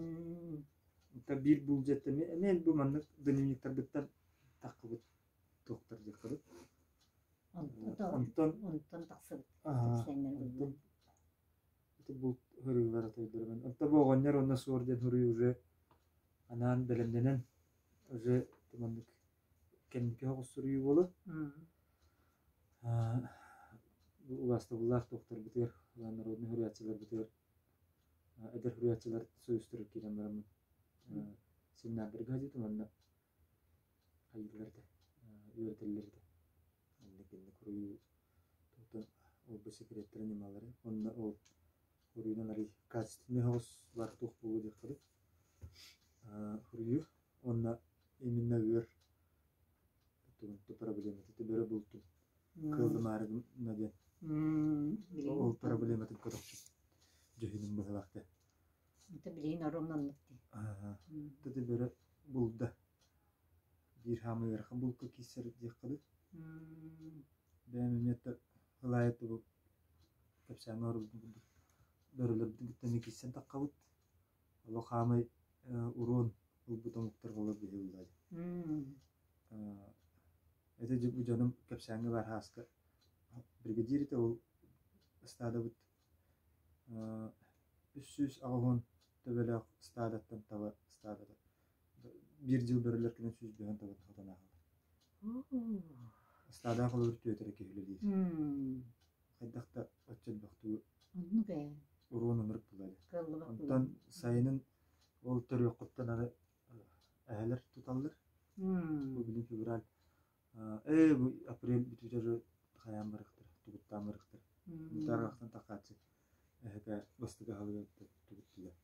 Онтон биир булдьат эмиэ эмиэ бу маннык дневниктарбыттан таххыбыт туохтар диэххэ Онтон Онтон тахсыбыт аа, онтон ити булт һырыылара тойдорунан. Онтон бу оҕонньор уонна суор диэн суруйуу уже анаан бэлэмнэнэн уже маннык кэнники соҕус суруйуу буолар. Бу убаастабыллаах туохтарбытыгар, народнай суруйааччыларбытыгар, эдэр суруйааччылар союзтарыгар киирэн бараммын семинардарга сылдьыбытым уонна хайыыллар этэ, үөрэтэллэр этэ. Оннук инник суруйуу туохтан ол-бу секреттэрэ ньымалары уонна ол суруйуунан арый качественный соҕус баар туох буолуо диэххэ дуу суруйуу уонна именно ыар тугун проблемата бөрө бултун кыаллымаары гына диэн ол проблематын көтөхпүт дьүһүнүм быһыылаах да. Это билигин оруобуна оннук дии. Ити бөрө булда биир хаамыы ыарахан булка киирсэр диэххэ дуу. Бэйэм эмиэ ылаайы бу кэпсээҥҥэ оҥорбутум курдук бөрөлөрбүтүн кытта эмиэ киирсэн таххабыт. Олох хаамай уруон ылбыт омуктар олор биһи булла дии. Ити бу дьонум кэпсээҥҥэ баар һааска бригадир этэ ол ыстаадабыт 380 төбөлөөх ыстаадаттан таба ыстаадата биир дьыл бөрөлөр кэлэн 105 табатын хотон ааһаллар. Ыстаадаах холобур түөтэрэ киһи үлэлиир. Хайдах да оччо элбэх тугу Оннук ээ. уруон ынырык булар. Кыаллыбат Онтон сайынын ол төрүөххүттэн аны эһэлэр туталлар. Бу билин февраль ээ бу апрель бүтүүтэ уже хайаан барыахтара, тугуттаан барыахтара. Мутаарахтан тахааччы эһэтэ бастакы аһылыга тугуттулар.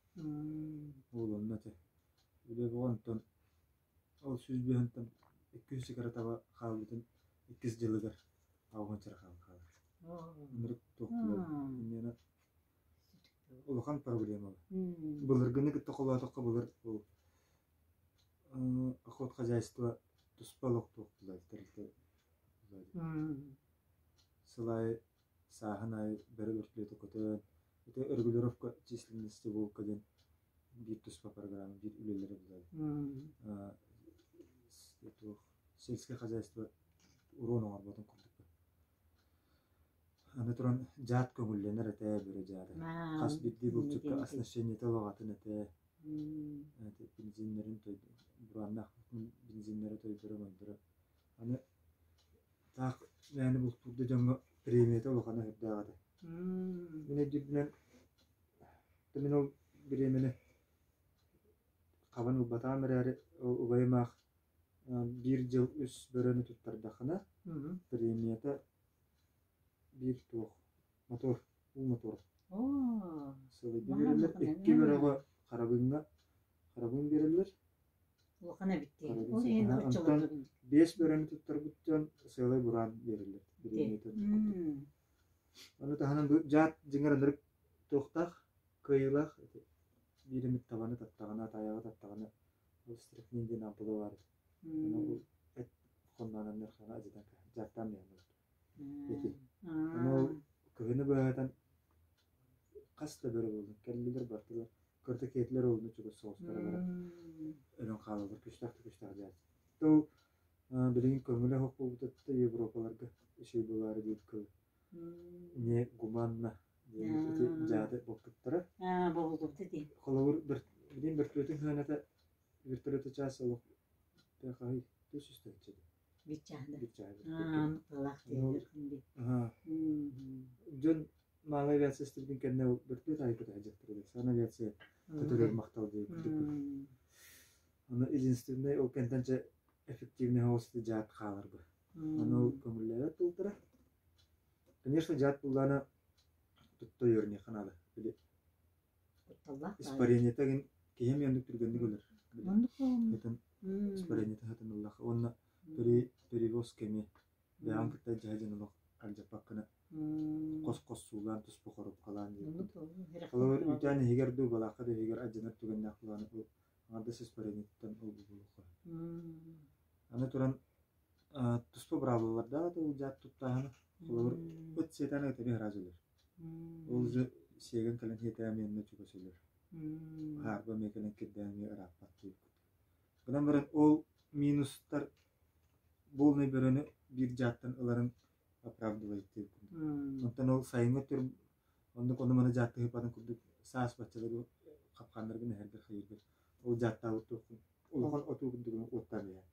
Ол онно этэ. Үлэ бөҕө онтон ол 105-тэн 200 сигарета таба хаалбытын иккис дьылыгар 80 хаалан хаалар. Ынырык туох инньэ улахан проблема. Былыргыны кытта холоотоххо былыр ол охотхозяйство туспа олохтуох тэрилтэ сыл аайы сааһын аайы бөрө вертолета көтөн ити регулировка численности волка диэн биир туспа программа биир үлэлэрэ булар туох сельское хозяйство уруон оҥорботун курдук. Аны туран дьаат көҥүллэнэр этэ бөрө дьаата. Хас биирдии булчукка оснащениета улаҕатын этэ. Бензиннэрин бураннаах бензиннэрэ тойдоро-мойдоро. Аны таах мээнэ бултуур да дьоҥҥо премията улахана сүрдээх этэ. Мин өйдүүрбүнэн мин ол бириэмэни хабан ылбатаҕым эрээри ол убайым аах биир дьыл үс бөрөнү туттардаххына премията биир туох мотор уу мотор сылайда биэрэллэр икки бөрөҕө харабыҥҥа харабын биэрэллэр. Улахан эбит дии. Ол иһин Онтон биэс бөрөнү туттарбыт дьон сыалай бураан биэрэллэр премията. Ону таһынан бу дьаат дьиҥэр ынырык туохтаах кыайыылаах биир эмит табаны таттаҕына тайаҕы таттаҕына ол стряхнин диэн ампула баар. Ону ол эт хонноонон нерхаҕа адьатан дьааттаан биһэн. Ити. Ону ол кыһыны быһаатан хас да бөрө буоллун кэллилэр бардылар кырдык киэтилэр уолуну чугас соҕустара баран өлөн хаалаллар күстээх да күстээх дьаат. Ол билигин көҥүлэ суох буолбута Европаларга үчүгэй буолаары диир кыл не гуманно диэн ити дьааты боппуттара. Бобуллубут ити. Холобур, билигин бөртүөтүн сыаната вертолета чаас олох хаһый 300 Биччаһда. Биччаһда. Тылах диэн. Дьон малая авиация истибитин кэннэ бөртүөт аайы көтө Сан авиация көтөрөр махтал диye курдук. Аны единственный ол кэнтэн чэ эффективный соҕус дьаат хаалар бу. Аны ол көҥүллээбэт буолтара. Конечно, дьаат буллаана тутта үөрниэххэ наада. Били Испарениета гин киһи эмиэ оннук түргэнник өлөр. Хытын испарениета хытын ыллах уонна перевозка эмиэ бэйэҕин кытта дьаһа дьон олох алдьаппаккына хос-хос суулаан туспа хоруопкалаан диэбит. Холобур үүтээн иһигэр дуу балаакка да иһигэр алдьанар түгэннээх буолааны ол аҥардас испарениеттан ол буолуохха. Аны туран туспа быраабылалардаах ол дьаат туттааһына. Холобур ыт сиэтээн ыт эмиэ ыраас өлөр. Ол же сиэгэн кэлэн сиэтээн эмиэ чугас өлөр. Хаарба эмиэ кэлэн кирдээн эмиэ ырааппат диэбит. Гынан баран ол минустар буолунай бөрөнү биир дьааттан ыларын оправдывает диэбит курдук. Онтон ол сайыҥҥы өттүгэр оннук ону-маны дьааттыһыппатын курдук саас баччалары хапхааннаргын эһэргэр хайыыргар ол дьааттаабыт туоххун улахан отуу курдугун уоттаан иһэр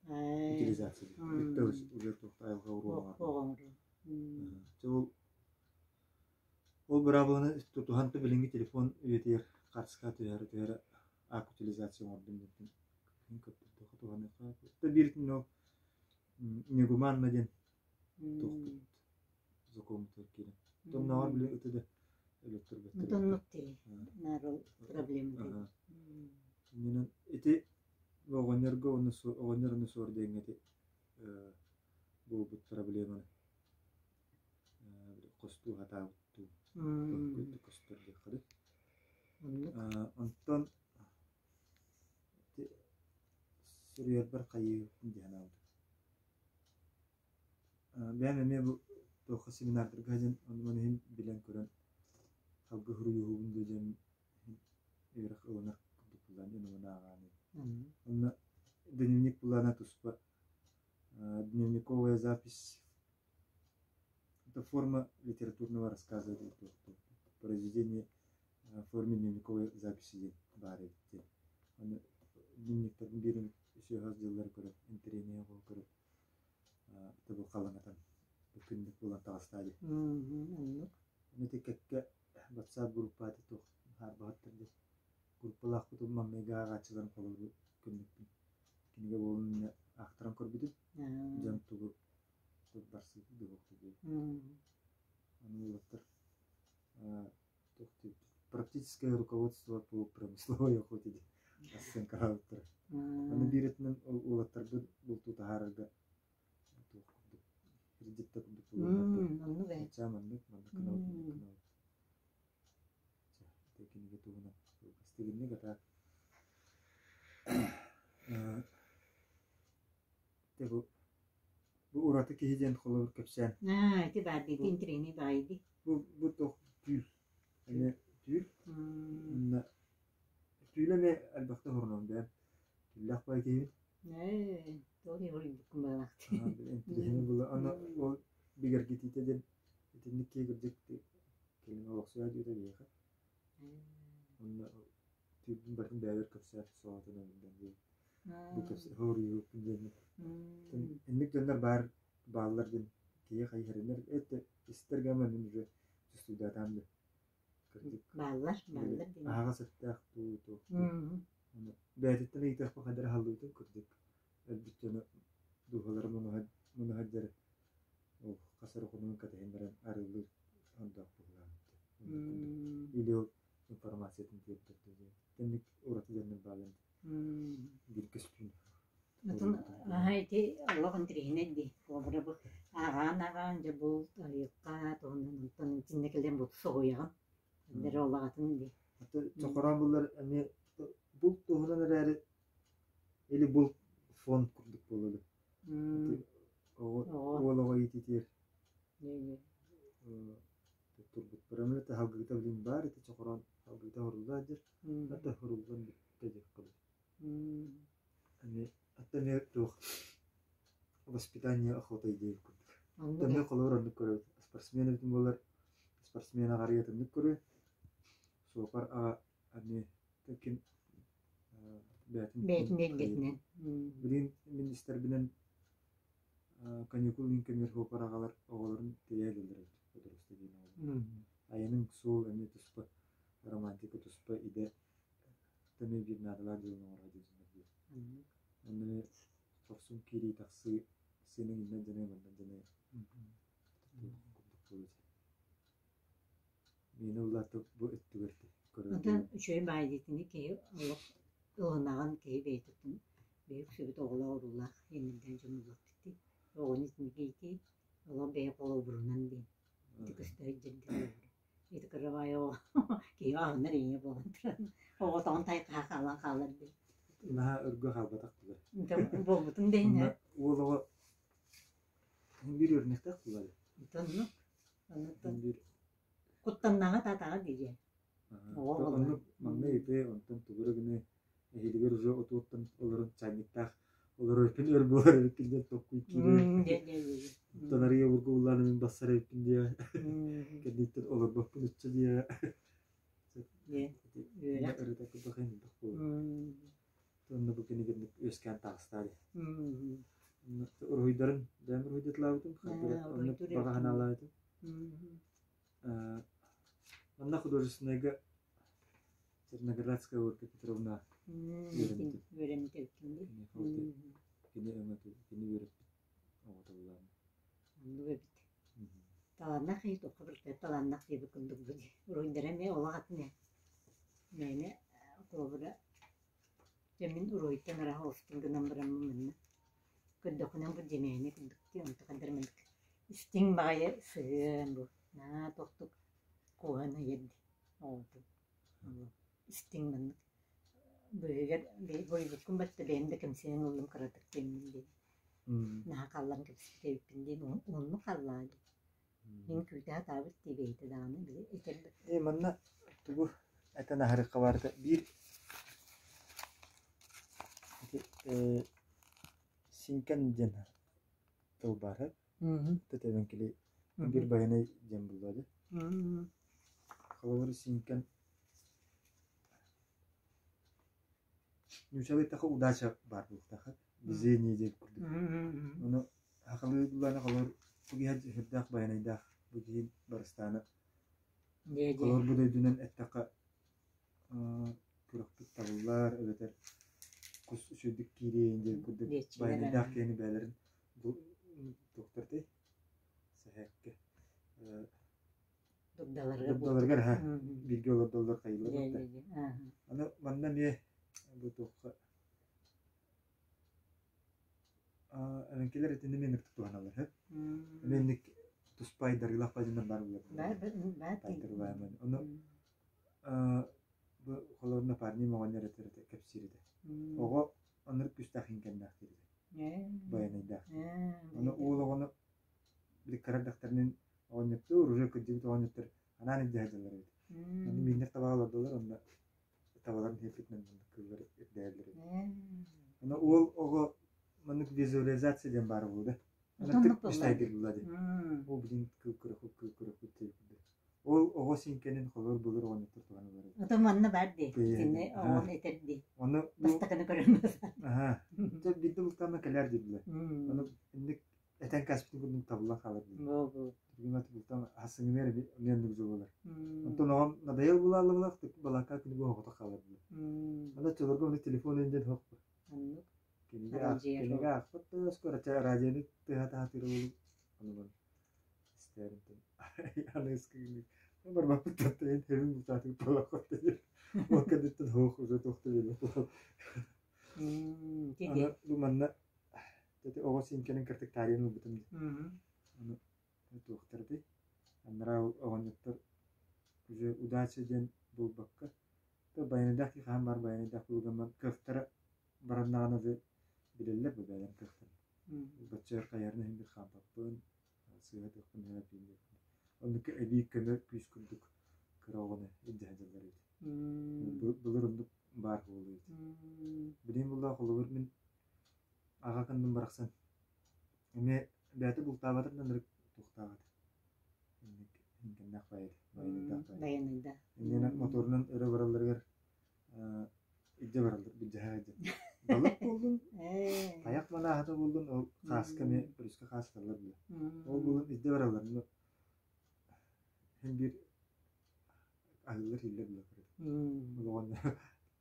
утилизация бүттэ уже туох айылҕа уруоҕа Чэ ол Ол быраабыланы тутуһан да билиҥҥи телефон үйэтигэр хаартыскаҕа түһэрэ түһэрэ акт утилизация оҥордум диэн көрдөрдөххө туһаныахха. Да бииртин ол негуманно диэн туохпут закоммутугар киирэн. Оннооҕор били ыты да өлөттөрбөттөр. Оннук дии. Наар ол проблема. Иннинэн ити оҕонньорго уонна оҕонньор уонна суор диэҥҥэ ити буолбут проблеманы хостуу сатаабыттыы көстөр диэххэ дуу. Онтон суруйарбар хайыыбын дии санаабытым. Бэйэм эмиэ бу туохха семинардарга сылдьан ону иһин билэн-көрөн салгыы суруйуоҕум дуу диэн үөрэх ылынар курдук былаан дьон ааҕааны. Онно дневник былаана туспа дневниковая запись это форма литературного рассказа произведение в форме дневниковой записи диэн баар эбит диэн. Аны дневниктэрин биэрэн үсүө дьыллары көрөн, интэриэһинэй көрөн тобу халыҥатан күннүк буолан таҕыстаа дии. Оннук. Аны ити кэккэ WhatsApp группа туох хаарбаһыттар диэн группалаахпытын маҥнайгы ааҕааччыларын холобуру күннүкпүн кинигэ буолун иннинэ аахтаран көрбүтүм. Дьон тугу барсыбыт дуоһуохта диэбит. Аны уолаттар туох диэбит практическое руководство по промысловой охоте диэн ассыаҥкалаабыттара. Аны биир өттүнэн ол уолаттарбын бултуу таһаарарга туох курдук кредит да курдук буолуохтаах. Оннук ээ. Аччаа маннык, маннык гынабыт, маннык гынабыт. Чэ, ити кинигэ туһунан кылгастыгыннык а так бу бу ураты киһи диэн холобур кэпсээн. Аа, ити баар дии, интириэһинэй баҕайы дии. Бу бу туох түүл. Эмиэ түүл. Уонна түүлэ эмиэ элбэхтэ оһорунабын бэйэм. Түүллээх баҕайы киһибин. Ээ, тоҕо диэн уруйбуккун баҕалаах. Интириэһинэй буолла. Аны ол бигэргитиитэ диэн итинник киһи кырдьык кэлин олохсуйа диэтэ биһиэхэ. Уонна түүрдүн барытын бэйэбэр кэпсээн соҕотун эбиллэн диэн бу кэпсэ диэн инник дьоннор баар бааллар диэн киһи хайыһарынар это истэргэ мин уже чувствуйдаатаам да кырдьык Бааллар, бааллар диэн. аһаҕас эттээх дуу туох дуу бэйэтиттэн ыйытыахпа хайдах аһаллыбытын кырдьык өлбүт дьону дууһалара мунуһар дьэрэ ол хас эрэ хонугун кэтэһэн баран арыылыыр ондоох быһыылаах или ол информациятын тиэрдэр диэн Итинник ураты дьоннор бааллар биир көстүүн Отон аһа ити олох интэриэһинэй дии. Холобура бу ааҕаан-ааҕаан дьэ булт айылҕа туһунан онтон итиннэ кэлэн булт соһуйаҕын. Эдэр олаҕатын дии. Чохороон буллар эмиэ булт туһунан эрээри или булт фонд курдук буолар. Оҕо уол оҕо иититиэр. Турбуттара салгыыта билин баар ити чохороон салгыыта оһорулла сылдьар. Хата оһоруллан бүттэ диэххэ дылы. Эмиэ хата эмиэ туох воспитание охотой диэбит курдук. Эмиэ холобур оннук көрөбүт. Спортсмен эбитин буоллар спортсмен аҕарыйа атыннык көрүө. Суопар аҕа эмиэ ким бэйэтин Бэйэтин илгэтинэн. Билигин мин истэрбинэн каникул иһин кэмигэр суопар аҕалар оҕолорун тиийэ илэллэр эбит бодоруста диэн оҕолор. Айаныҥ суол эмиэ туспа романтика туспа идэ эмиэ биир наадалаах дьыаланы оҥоро сылдьаллар дии. Онно эмиэ хорсун киирии тахсыы сиэнин иннэн дьаныа маннан дьаныа курдук буолуо этэ. Миэнэ улаата бу өттүгэр Онтон үчүгэй баайдыытыны киһи олох ылынаҕын киһи бэйэтиттэн бэйэ үксүбүт оҕолоох-уруулаах иэннэрдээх дьон буолуохпут дии. Оҕону итинник иитии олох бэйэ холобурунан диэн ити көстө сылдьар диэн холобура. Ити кыра баайы оҕо киһи аһынар ийэ буолан туран оҕотоҕун тайхаһа хаалан хаалар диэн. Наһаа өргө хаалбатах буолар. Буолбутун да иһин Уол оҕо биир үөрэнэхтээх буолар. Оннук. Оннук Биир Куттаннаҕа таатаҕа дириэ. Оҕо Оннук маҥнай ити онтон тугу эрэ гына эһиилигэр уже отуоттан олорон чайниктаах олорор эбиппин өр буолар эбиппин диэн толкуй киирэр. Оттон арыйа обургу буллаан мин бассар эбиппин диэ. Кэнниттэн олорбоппун ычча диэ. Үөрэх. Ырыта курдук элбэх буолар. Онно бу кинигинник үөскээн таҕыстаа дии. Уруһуйдарын бэйэм уруһуйдатылаабытым, оннук баҕа санаалаабытым. Манна художественнайга Черноградская Ольга Петровна үөрэммитим. Үөрэммит эбиккин дии. Кини өҥөтү, кини үөрэппит оҕото буолааммын. Оннук эбит. Талааннаах киһи туохха барыта талааннаах диэбит курдук бу дии. Уруһуйдара эмиэ олох атын ээ. Мээнэ холобура Дьэ мин уруһуйтан ыраах оҕуспун гынан бараммын манна көрдөххүнэ бу дьимээни курдук дии онтукайдар маннык истиҥ баҕайы сыһыан бу наһаа тохтук куһаҕан ыйар дии оҕотун истиҥ маннык быыһыгар буруйбуккун батта бэйэм да кэмсинэн ыллым кыратык диэммин диэн наһаа хаалларан кэбиспит эбиппин диэн уһуннук хааллаҕа дии мин күүтэ сатаабыт дии бэйэтэ даҕаны били этэр Ээ манна тугу этэн аһарыахха баарыта биир ити синкэн диэн тыл баар тэтэбин кили биир байанай диэн булла дии. Холобур синкэн нуучалыы эттэххэ удача баар буолуохтаах везение диэн курдук. Ону сахалыы буллаҕына холобур бу киһи сүрдээх байанайдаах бу киһи барыстаана холобур бу дойдунан эттэххэ күрэхпит табыллар эбэтэр кус үчүгэйдик киириэйин диэн курдук байанайдаах киһини бэйэлэрин туохтартай сэһээккэ дурдаларыгар ха бииргэ олордоллор хайыылар аны манна эмиэ бу туохха эбэҥкилэр итини эмиэ ынырыктык туһаналлар һэ эмиэ инник туспа айдарыылаах бадьыннар баар буолар айдарыылаах ону бу холобур напарник оҕонньор этэр этэ кэпсиир этэ оҕо ынырык күүстээх иҥкэннээх диир этэ байанайдаах ону уол оҕону били кыра эрдэхтэринэн оҕонньоттуур уже кырдьыбыт оҕонньоттор анаан илдьэ сылдьаллар эбит ону мииннэр табаҕа олордулар онно табаларын иһиппитинэн маннык кыыллар ирдэһэллэр эбит ону уол оҕо маннык визуализация диэн баар буолла да Ынырык мечтайдыыр буолла дии ол билин кыыл көрөхүт кыыл көрөхүт диэбит курдук ол оҕо сиҥкэнин холор былыр оҕонньоттор туһаналлар эбит Ото манна баар дии. Итини оҕону этэр дии. Ону Бастакыны көрөн Аха. Дьэ биирдэ бултаана кэлээр дииллэр. Ону инник этэн кээспитин курдук табыллан хаалар дии. Түргүмэт бултаан хасыҥынар эмиэ оннук дьыл Онтон оҕом надоел булааллыбылах балаакка күнү бу оҕото хаалар дии. Аны оччолорго ону телефон инден хоқпу. Оннук. Кинигэ кинигэ аахпыт да скоро радионы тыаһа таһатыыр буолум. Ону истээринтэн аныгыскы барбаппыт таттайын хэбин бултаатык буолахпат диир. Ол кэнниттэн хоох уже туох да биэрбэт Аны бу манна оҕо сииҥкэнин кыртык таарыйан ылбытым дии. Аны туохтар этэй? Анараа оҕонньоттор уже удача диэн буолбакка баяныдаах киһи хаһан баар баяныдаах булгамман кыахтара бараннаҕына да билэллэр бу бэйэлэрин кыахтарын. Бачча өр хайыһарын иһин бир хаампаппын. сыыһа тыахпын наһаа эппиин диэбиппин. Оннук эбии көмө күүс курдук кыра оҕону илдьэ сылдьаллар эбит. Былыр оннук баар буолуо эбит. Билигин буллаах холобур мин аҕа кынным барахсан эмиэ бэйэтэ бултаабатар да ынырык туохтаах этэ. Инник инкэннээх баайы байыныйдаах баайы. Байыныйда. Иннинэ моторунан өрө баралларыгар илдьэ бараллар билдьэһэ дьэн. Балык буоллун, тайах малааһата буоллун, ол хааска эмиэ өрүскэ хаасталлар бile. Ол буолан илдьэ бараллар. Һин биир аһыыллар ииллэр бile Олоҕун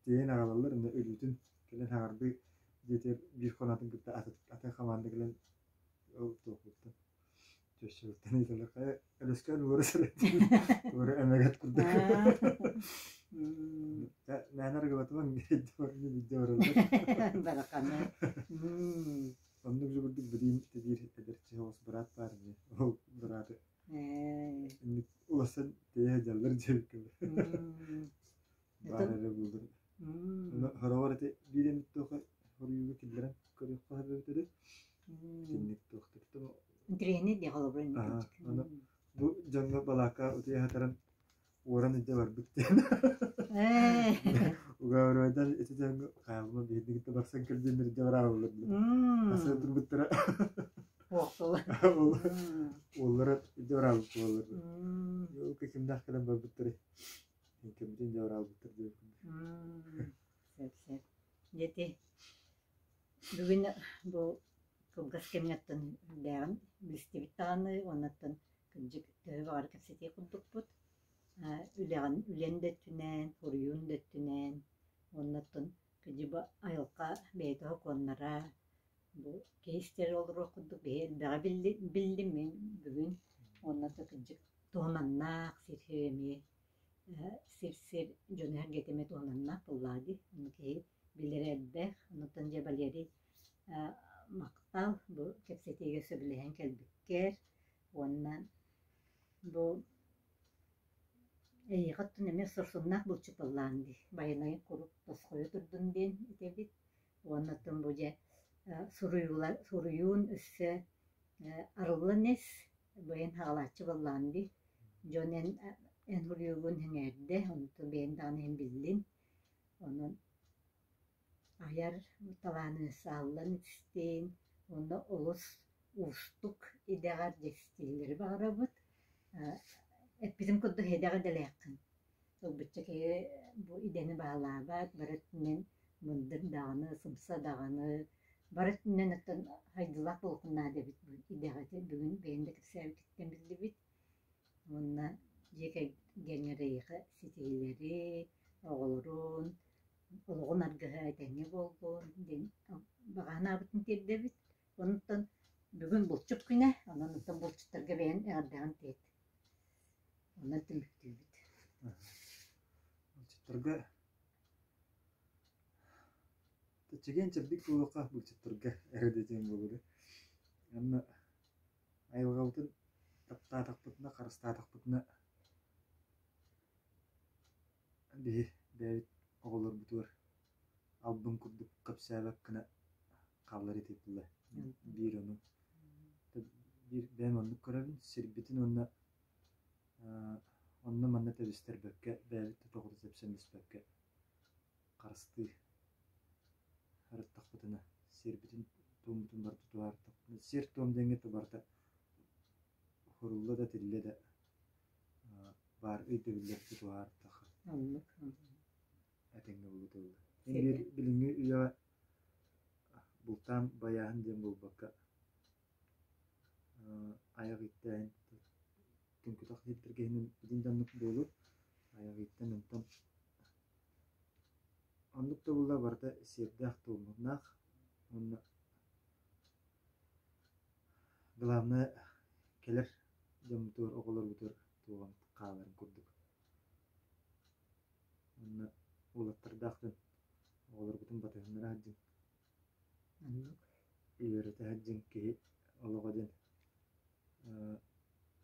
тиэйэн аҕалаллар, онно өлүүтүн кэлэн хаҥардыы дьиэтигэр биир хоноотун кытта атын хамаанда кэлэн ол туохпуттан Чөччөбүттэн ыйыталлар хайа өлөскөөн уора сырыттын уора эмэгэт курдук мээнэ арыгылатымаҥ илдьэ бараллар Барахана. Оннук же курдук билиин тибиир эдэрчи соҕус быраат баар ини ол бырааты инник улассан тэйэ сылдьаллар дьиэбиккэ баар эрэ буоллар Хороҕор ити биир эмит туох хоруйуга киллэрэн көрүөххэ сөп эбит этэ. Итинник туохтартан Интэриэһинэй дии холобура Аһа, аны бу дьоҥҥо балаакка утуйа сытарын уоран илдьэ барбыт диэн. Угаабырайдар ити дьоҥҥо хаалыма биһиги кытта барсан кэлдиэннэр илдьэ барааллар диэн. Аса турбуттара. Уохтулар. Уоллара илдьэ бараабыт буолаллар. Ол кимнээх кэлэн барбыттарый? Кэмитин дьэ бараабыттар диэбиккин. Сөп сөп. Дьэ бүгүн бу кылгас кэмҥэттэн үрдээҕин билистибит даҕаны уоннаттан кырдьык төһө баҕар кэпсэтиэх курдукпут. Үлэҕин үлэн да өттүнэн, суруйуун да өттүнэн уоннаттан кырдьык бу айылҕа бэйэтэ сокуоннара бу киһи истэр олоруох курдук биһи элбэҕи биллим мин бүгүн уонна кырдьык туһунаннаах сир-сир эмиэ сир-сир дьону-сэргэти эмиэ туһунаннаах буоллаҕа дии. Ону киһи билэрэ элбэх. Онтон дьэ Валерий махтал бу кэпсэтиигэ сөбүлэһэн кэлбиккэр уонна бу эйиэхэ оттон эмиэ сорсуннаах булчут буоллаҕыҥ дии. Байанай куруук тосхойо турдун диэн этэбит. Уонна оттон бу дьэ суруйуулар суруйуун өссө арыллан ис, бэйэн хаалааччы буоллаҕын дии. Дьон эн эн суруйуугун сэҥээрдэ, онтон бэйэҥ даҕаны иһин биллин. Онон айар талаанын сааллан истин уонна олус уустук идэҕэр дьэстиилэри баҕарабыт. Эппитим курдук эдэҕэ идэлээххин. Ылбычча киһи бу идэни баһылаабат, бары өттүнэн мындыр даҕаны, сымса даҕаны, бары өттүнэн оттон сайдыылаах буолуоххун наада эбит бу идэҕэ бүгүн бэйэм да кэпсээбититтэн биллибит. Уонна дьиэ кэргэҥҥэр эйиэхэ ситиһиилэри, оҕолорун, олоҕун аргыһа этэҥҥэ буоллун диэн баҕа санаабытын тиэрдэбит. Онтон бүгүн булчут күнэ, онон оттон булчуттарга бэйэҥ эҕэрдэҕин тиэрт. Онон түмүктүүбүт. Булчуттарга чэгиэн-чэбдик буолуохха булчуттарга эрэ диэн буолуо. Онно айылҕабытын таптаатахпытына, харыстаатахпытына биһи бэйэбит оҕолорбутугар албын курдук кэпсээбэт гына хааллар этилэр. Биир ону биир бэйэм оннук көрөбүн сирбитин уонна онно-манна тэбистэрбэккэ бэйэбит да тоҕута тэпсэн испэккэ харыстыы сырыттахпытына сиэрбитин туоммутун барыта туһаартахпытына сиэр-туом диэҥҥэ барыта хурулла да тиллэ да баар өйдөбүллэр тутуһаартаха Оннук. этэҥҥэ буолуо Биир билиҥҥи үйэҕэ бултаан байааһын диэн буолбакка айах ииттээһин түҥкүтэх сирдэргэ иһинэн итин да оннук буолуо айах ииттэн онтон оннук да буолла барыта сиэрдээх туомнаах уонна главное кэлэр дьоммутугар оҕолорбутугар туоҕун хааларын курдук Уонна уолаттардаах дьон оҕолоргутун батыһыннара сылдьыҥ. Оннук. Үөрэтэ сылдьыҥ киһи олоҕо диэн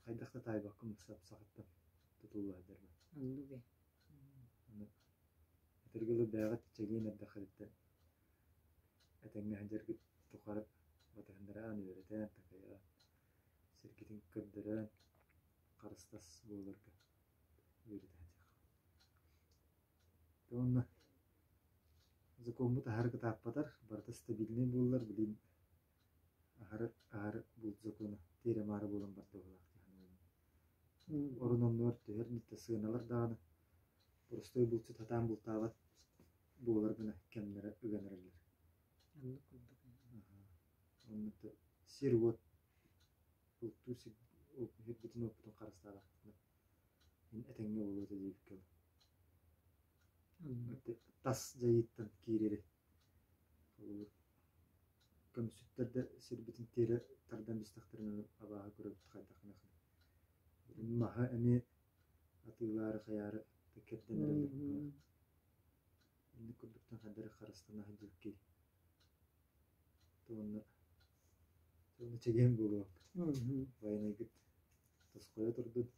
хайдах да таайбаккын сап-саҕаттан тутулла сылдьар бу. Оннук ээ. Ону этэргэ дылы бэйэҕит чэгиэн эрдэххититтэн этэҥҥэ сылдьаргыт тухары батыһыннараан, үөрэтэн, такайан, Сиргитин көрдөрөн, харыстас буоларга үөрэтэ Уонна закоммут аһары кытааппатар, барыта стабильнай буоллар, билигин аһары аһары булт закона тиэрэ-маары буолан барда быһыылаах дии саныыбын. Орун оннугар түһэр да сыаналар даҕаны простой булчут сатаан бултаабат буолар гына кэмнэрэ ыган эрэллэр. Оннук курдук. Онно сир-уот бултуур сир сирбитин-уоппутун харыстаатахпытына мин этэҥҥэ буолуо этэ диэбиккэ дылы. Тас дьайыыттан киирэри холобур көмүсүттэр да сирбитин тиэрэ тардан бистэхтэринэ абааһы көрөбүт хайдах гыныаххыный. Маһы эмиэ атыылаары хайаары кэрдэн эрэллэр. Инник курдуктан хайдах эрэ харыстана сылдьыбыккый. Уонна уонна чэгиэн буолуо. Байанайгыт тосхойо турдун,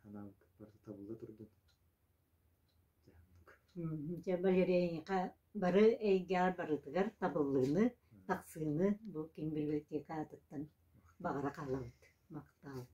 санаабыккыт барыта табылла турдун. Дьэ, Валерия бары эйгэҕэр барытыгар табыллыыны, тахсыыны бу киин библиотека аатыттан баҕара хаалабыт. Махтал.